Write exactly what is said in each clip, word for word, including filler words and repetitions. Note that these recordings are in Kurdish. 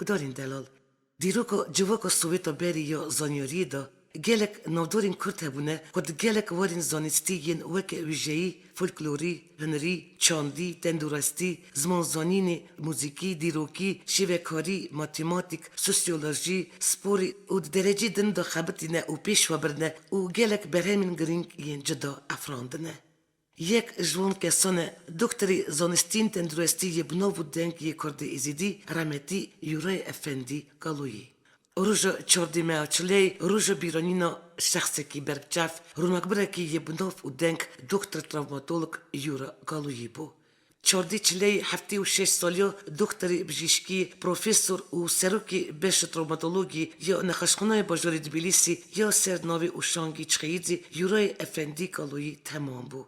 Gudarên delal, dîroka civaka Sowêta berî ya zanyariyê de gelek navdarên Kurd hebûne ku di gelek warên zanistî yên weke wêjeyî, folklorî, hunirî, çandî, tendurestî, zimanzanînê, muzîkî, dîrokî, şêvekarî, matematîk, sosyolojî, sporî û di derecê din de xebitîne û pêş ve birine û gelek berhemên girîng yên cida efrandine. Yek ji wan kesan e, doktorê zanistiyên tendurestî yê bi nav û deng yê Kurdê Êzidî, remetî Yûrayê Efendî Kaloyî. Roja çardê meha çileyê roja bîranîna şexsekî berbiçav, ronakbirekî yê bi nav û deng doktor travmatolog Yûra Kaloyî bû. Çardê çileyê heftê û şeş saliya doktorê bijîşkî, profesor û serokê beşa travmatologî ya nexweşxaneyê bajarê Tbilîsî ya ser navê Ûşangî Çixeyîdê Yûrayê Efendî Kaloyî temam bû.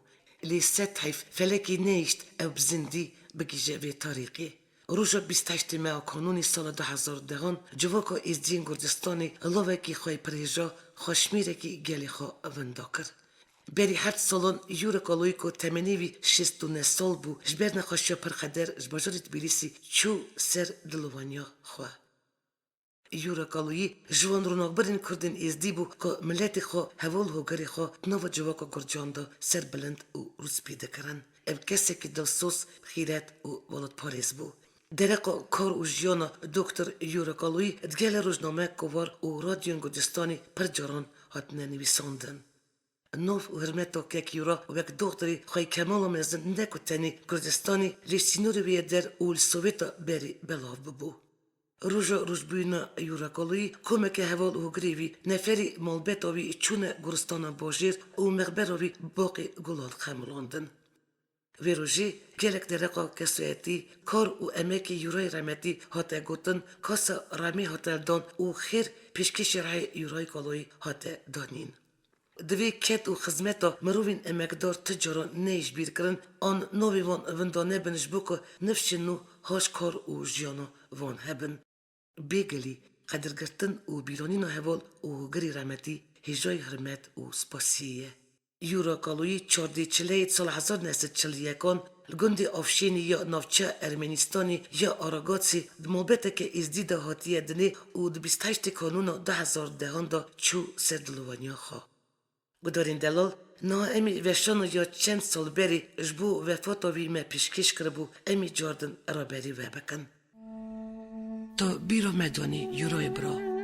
Lê sed heyf felekê nehişt ew bi zindî bigihîje vê tarîxê. Roja bîst heştê meha kanûnê sala du hezar û dehan civaka Êzdiyên Kurdistanê lavekî xwe yê pirhêja xweşmêrekî gelê xwe winda kir. Berî heft salan Yûra Kaloyî ku temenê wî şêst û neh sal bû, ji ber nexweşiya pir xeder ji bajarê Tbilîsî çû ser dilovaniya xwe. Yûra Kaloyî ji wan ronakbirên Kurdên Êzdî bû ku miletê xwe, heval û hogerê xwe di nava civaka Kurdan de serbilind û rûspî dikirin. Ev kesekî dilsoz, xîret û welatparêz bû. Dereqa kar û jiyana doktor Yûra Kaloyî di gelek rojname, kovar û radyoyên Kurdistanê pir caran hatine nivîsandin. Nav û hirmeta kek Yûra wek doktorê xweyî kemala mezin ne ku tenê Kurdistanê, lê sînorê wê yê der û li Sowêta berê belav bibû. Roja rojbûyîna Yûra Kaloyî komeke heval û hogirê wî, neferî malbeta wî çûne goristana bajêr û mexbera wî baqê gulan xemilandin. Vê rojê gelek dereqa kesayetî, kar û emekê Yûrayê remetî hate gotin, kasa remê hate dan û xêr pêşkêşî rehê Yûrayê Kaloyî hate danîn. Di vê ked û xizmeta mirovên emekdar tu caran neyê ji bîr kirin, an navê wan winda nebin, ji bo ku nifşên nû ha ji kar û jiyana wan hebin. Bêgilî, qedirgirtin û bîranîna heval û hogirî remetî hêjayî hirmet û spasiyê ye. Yûra Kaloyî çardê çileyê di sala hezar neh sed çil û yekan li gundê Avşênî ya navçeya Ermenistanê ya Aragatsê di malbeteke Êzdî de hatiye dinê û di bîst heştê Kanûna du hezar û dehan de çû ser dilovaniya xwe. Gudarên delal, niha em ê veşana ya çend sal berê ji bo wefata wî me pêşkêş kiribû, em ê cardin raberî we bikin. Tu bîra me danî, Yûrayê bira.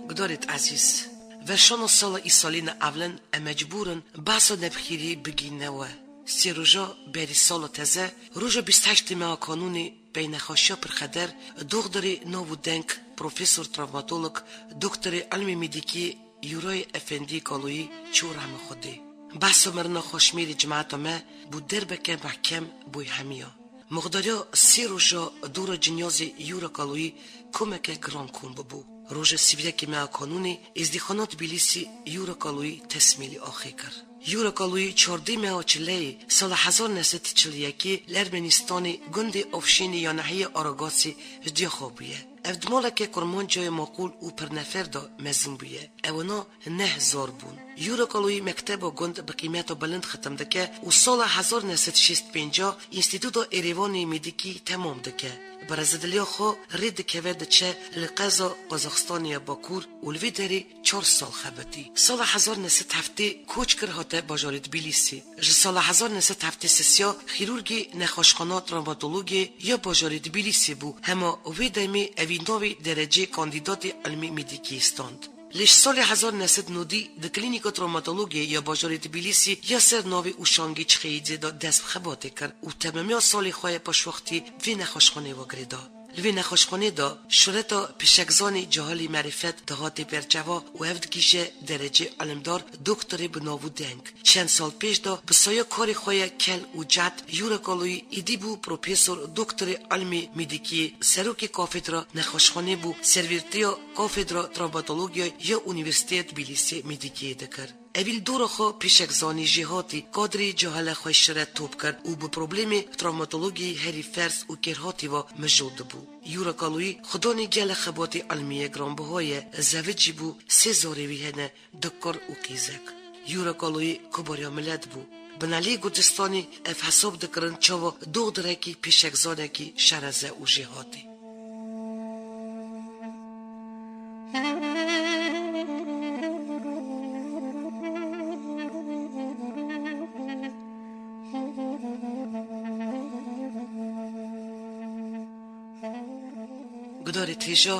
Gudarêt ezîz, veşana sala îsalî ne ewlin em mecbûr in behsa nebxîriyê bigîne we. Sê roja berî sala teze, roja bîst heştê meha Kanûnê, pey nexweşiya pirxeder, doxdorê nav û deng, profesor travmatolog, doktorê ilmê medîkî Yûrayê Efendî Kaloyî çû rehma Xwedê. Behsa mirina xweşmêrê cemaeta me bû derbeke mehkem boy hemiya. Muxdariya sê roja dora cinyazê Yûra Kaloyî komeke giran kom bibû. Roja sîvrekê meha Kanûnê, Êzdîxana Tbilîsî Yûra Kaloyî tesmêlî axê kir. Yûra Kaloyî çardê meha çileyê sala hezar neh sed çil û yekê li Ermenistanê gundê Avşênê ya nahiyê Aragasê ji diya xwe bûye. Ev di maleke kurmancayê maqûl û pirnefer de mezin bûye. Ewana neh zar bûn. Yûra Kaloyî mekteba gund bi qîmeta bilind xitim dike û sala hezar neh sed şêst pênc Înstîtuta Êrêvanê Medîkî temam dike. Bi rezidiliya xwe rê dikeve diçe li qeza Qazaxistanê ya Bakur û li vê derê çar sal xebitî. Sala hezar neh sed heftê koç kir hate bajarê Tbilîsî. Ji sala hezar neh sed heftê sisiya xîrurgê nexweşxana travmatologê ya bajarê Tbilîsî bû. Hema wê demê evî navê derecê kandîdatê ilmê medîkiyê stand. Lê ji salê hezar neh sed nodî di klînîka travmatologê ya bajarê Tbilîsî ya ser navê Ûşangê Çixeyîdê de dest bi xebatê kir û temamiya salê xwe ya paşwextî vê nexweşxanê ve girêda. Li vê nexweşxanê de şureta pêşekzanê cahilî merîfet dihatê berçava û ev digihîje derecê ilimdar, doktorê bi nav û deng. Çend sal pêş de bi saya karê xwe ya kel û cehd Yûra Kaloyî êdî bû profesor doktorê ilmê medîkiyê, serokê kafedra nexweşxanê bû, servîrtiya kafedra travmatologiyayê ya Unîversîteya Tbilîsê medîkiyê dikir. Evî li dora xwe pêşekzanî jêhatî, kadrê cahile xweşire top kir û bi problemê travmatologî herî ferz û kêrhatî ve mijûl dibû. Yura Kaloyî xudanê gelek xebatê ilmî ye giranbiha ye, zevicî bû, sê zarê wî hene, du kur û qîzek. Yura Kaloyî kubariya milet bû. Binelî Gurcistanî ev hesab dikirin çawa doxdirekî pêşekzanekî şereze û jêhatî. Gudarê têja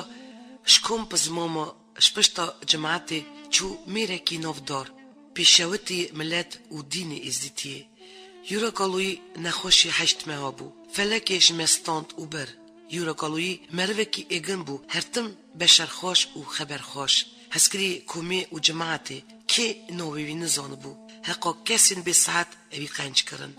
ji kom bi zimama ji pişta cimatê çû mêrekî navdar, pêşewitî milet û dînê êzdîtiyê. Yura Kaloyî nexweşî heşt meha bû. Felekê ji me stand û bir. Yura Kaloyî merivekî êgin bû, her tim beşerxweş û xeberxweş. Hezkirî komê û cimatê, kê navê wî nizanibû. Heqa kesên bêsihet evî qenc kirin.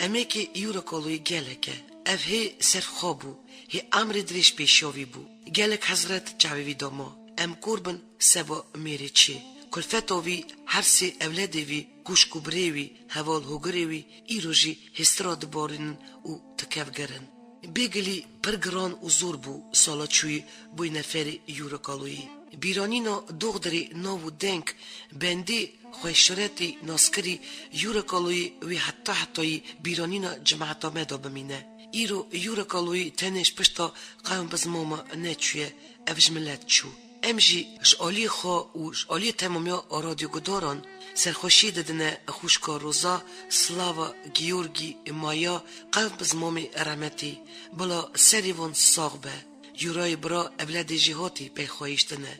Emêkê Yura Kaloyî gelek e. Ev hê serxwe bû, hê emrê dirêj pêşiya wî bû. Gelek hezret çavê wî dama. Em kor bin seba mêrê çê. Kulfeta wî, her sê ewledê wî, xwişk û birê wî, heval hogirê wî, îro jî hêstira dibarînin û tikevger in. Bêgilî pir giran û zor bû sala çûyî bûyî neferê Yura Kaloyî. Bîranîna doxdirê nav û deng, bendê xweşiretî naskirî Yura Kaloyî wê heta hetayî bîranîna cimata me de bimîne. Îro Yura Kaloyî tenê ji pişta qewm bi zimama neçûye, ev ji milet çû. Em jî ji aliyê xwe û ji aliyê temamiya radyogudaran serxweşiyê didine xwişka Roza, Slava, Giyorgî, Maya, qewm bi zimamê rehmetî, bila serê wan sax be. Yurayê bira ewledê jêhatî peyxwayîş dine.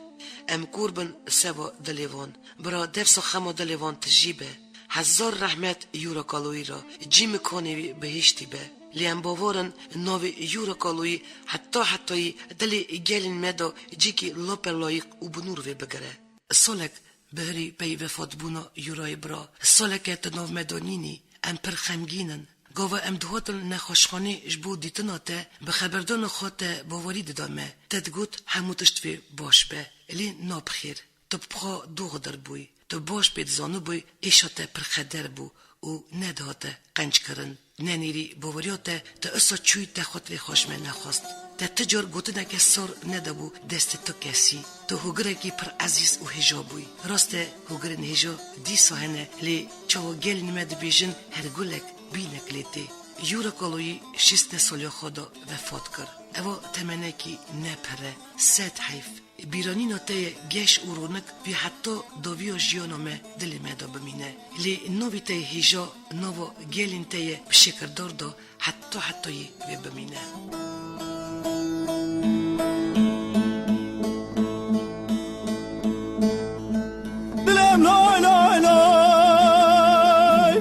Em kor bin seba dilê wan. Bira defsa xema dilê wan tijî be. Hezar rehmet Yura Kaloyî re, cî mikanê wî bihiştî be. Lê em bawer in navê Yura Kaloyî heta hetayî dilê gelên me de cîkî lapelayîq û bi nûr vê bigire. Salek bihirî pey wefatbûna Yurayê bira. Salek e tu nav me de nînî. Em pir xemgîn in. Gava em dihatin nexweşxanê ji bo dîtina te, bi xeberdana xwe te bawerî dida me. Te digot hemû tişt vê baş be. Lê na bi xêr. Tu bi xwe doxdir bûyî. Tu baş pê dizanibûyî êşa te pir xeder bû û nedihate qenckirin. Nenêrî baweriya te, tu isa çûyî te xwe tirê xwe ji me nexwest. Te ti car gotineke sor nedabû destê tu kesî. Tu hogirekî pir ezîz û hêja bûyî. Rast e, hogirên hêja dîsa hene, lê çawa gelên me dibêjin, her gulek bînek lê tê. Yura Kaloyî şêst saliya xwe de vefat kir. Eva temenekî ne pir e, sed heyf. Bîranîna te ye geş û ronik vî heta dawiya jiyana me dilê me de bimîne. Lê navê te yê hêja nava gelên te ye bi şêkirdar de heta hetayê wê bimîne. Dilêm lay lay lay.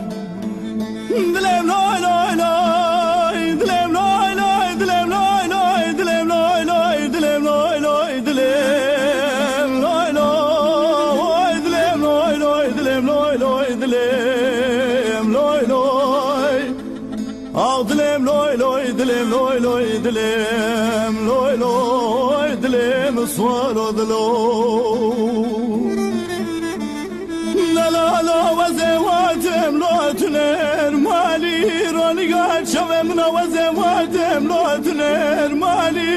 Dilêm lay lay lay, dilêm lay lay, dilêm lay lay, dilêm lay lay, dilêm lay lay, dilêm lay lay, dilêm lay lay, dilêm lay lay, dilêm lay lay. Ax dilêm loy loy, dilêm loy loy, dilêm loy loy, dilêm swaro dilo. Delala wezê wa dilêm lo tuner malî, roniga çavê min a wezê wa dilêm lo tuner malî.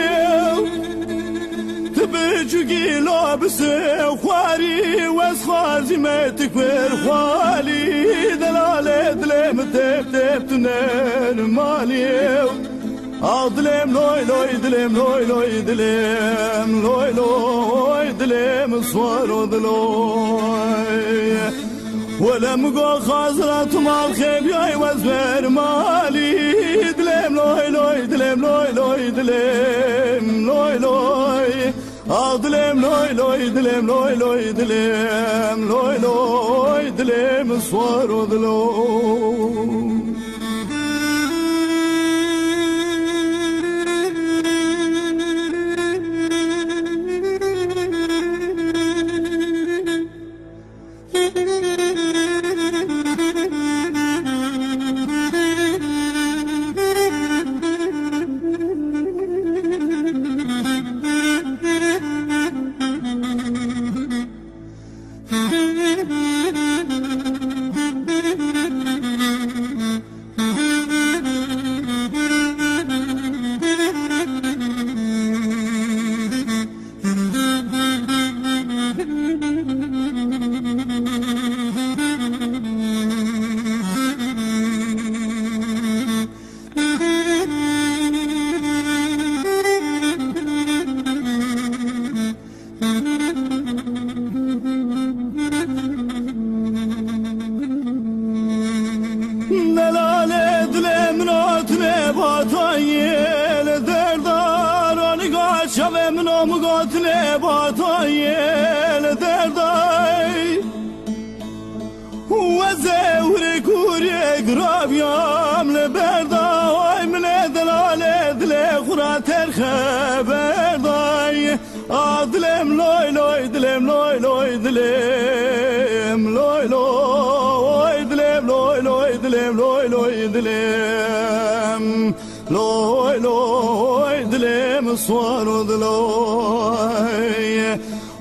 Tu biçûkî lo bisê xwarî, wez xwazî me tu kuêr xwalî. Delalê dilê min têp têp tu ner malî. Ax dilêm loy loy, dilêm loy loy, dilêm loy loy, dilêm swaro diloy. Wele min go xazira tu mal xêbiyay wez wer malî. Dilêm loy loy, dilêm loy loy, dilêm loy loy. Ax dilêm loy loy, dilêm loy loy, dilêm loy loy, dilêm swaro dilo. Yê li derdayî, wezê hurê kurê girabiyam li berdayî, min ê delalê dilê xwe ra terxe berdayî. A dilêm loy loy, dilêm loy loy, dilêm loy loy, dilêm loy loy, dilêm loy loy, dilêm loy loy, dilêm swar û diloy.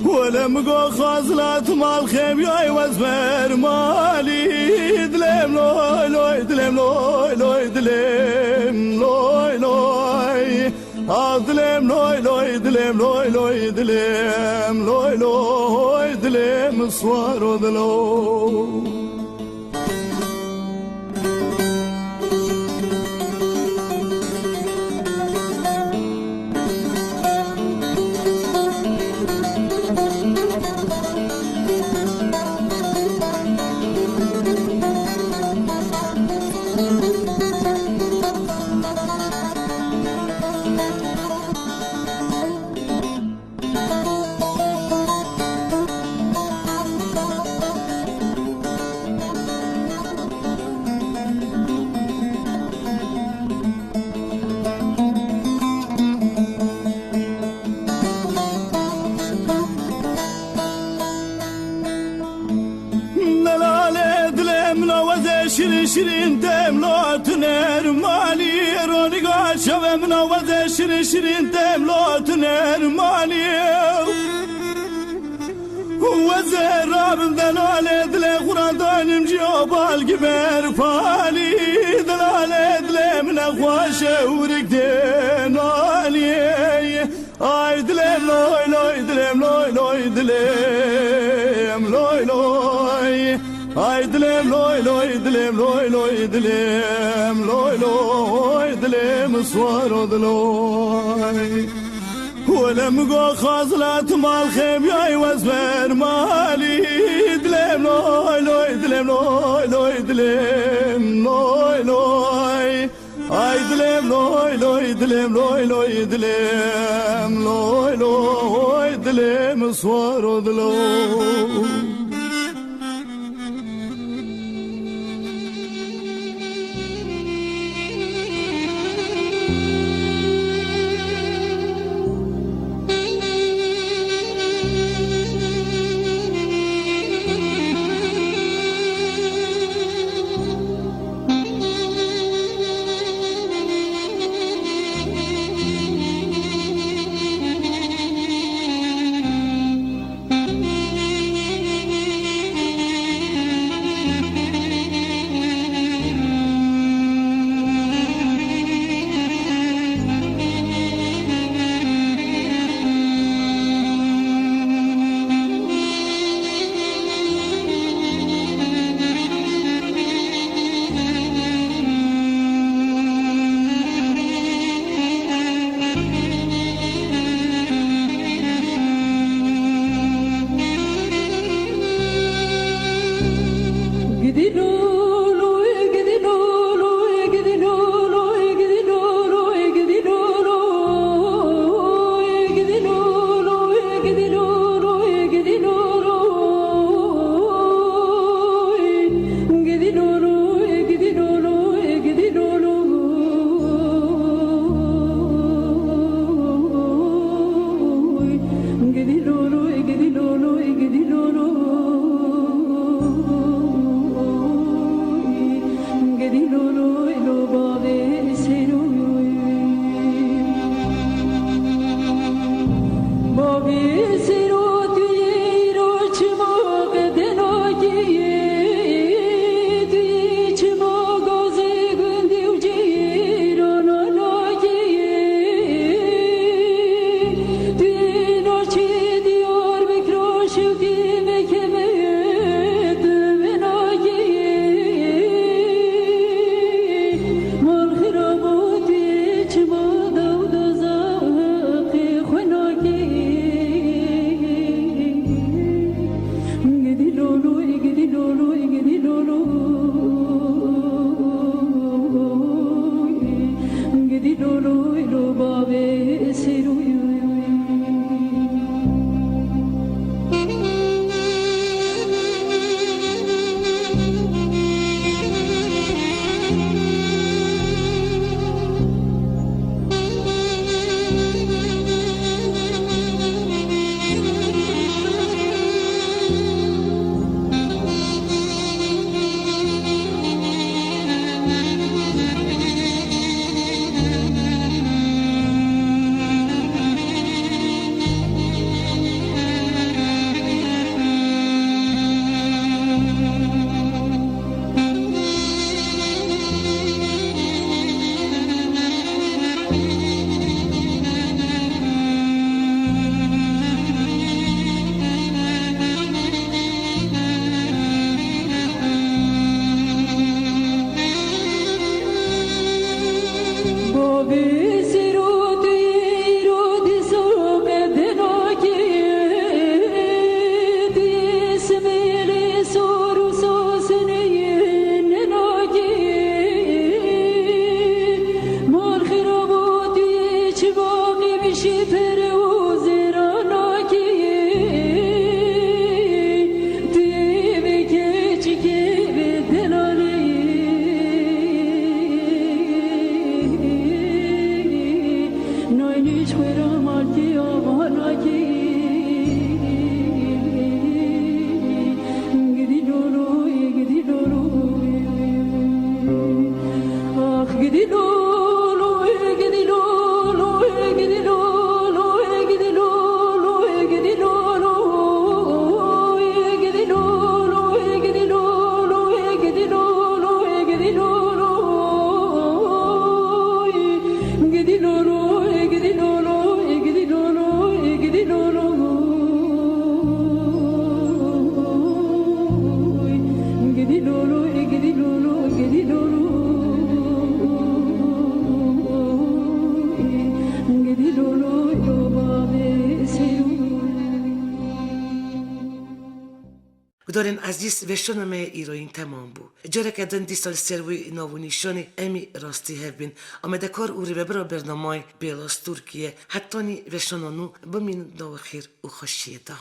Welem go xazlat mal xemyay wez ber malî, dilêm loy loy, dilêm loy loy, dilêm loy loy. A dilêm loy loy, dilêm loy loy, dilêm loy loy, dilêm swar û dilo. Delalê dilê min a wezê şirin şirin dem lo tu nermalî, roniga şevê min a wezê şirin şirin dem lo tu nermalî. Wezê rabim delalê dilê xwe ra danim ciyo balgi berfalî. Delalê dilê min e xweşe ûrik dê nalî. Ay dilêm loy loy, dilêm loy loy, dilêm loy loy. Ay dilêm loy loy, dilêm loy loy, dilêm loy loy, dilêm swar û diloy. Welem go xazlat mal xemyay wez ber malî. Dilêm loy loy, dilêm loy loy, dilêm loy loy. Ay dilêm loy loy, dilêm loy loy, dilêm loy loy, dilêm swar û dilo. Dorên ezîz, veşana me yê îroyîn temam bû. Careke din dîsa li ser wî nav û nîşanê em ê rastî hev bin. Amedekar û rêvebira bernamayê Bêlas Tirkiye, hetanî veşana nû bimînin di xêr û xweşiyê de.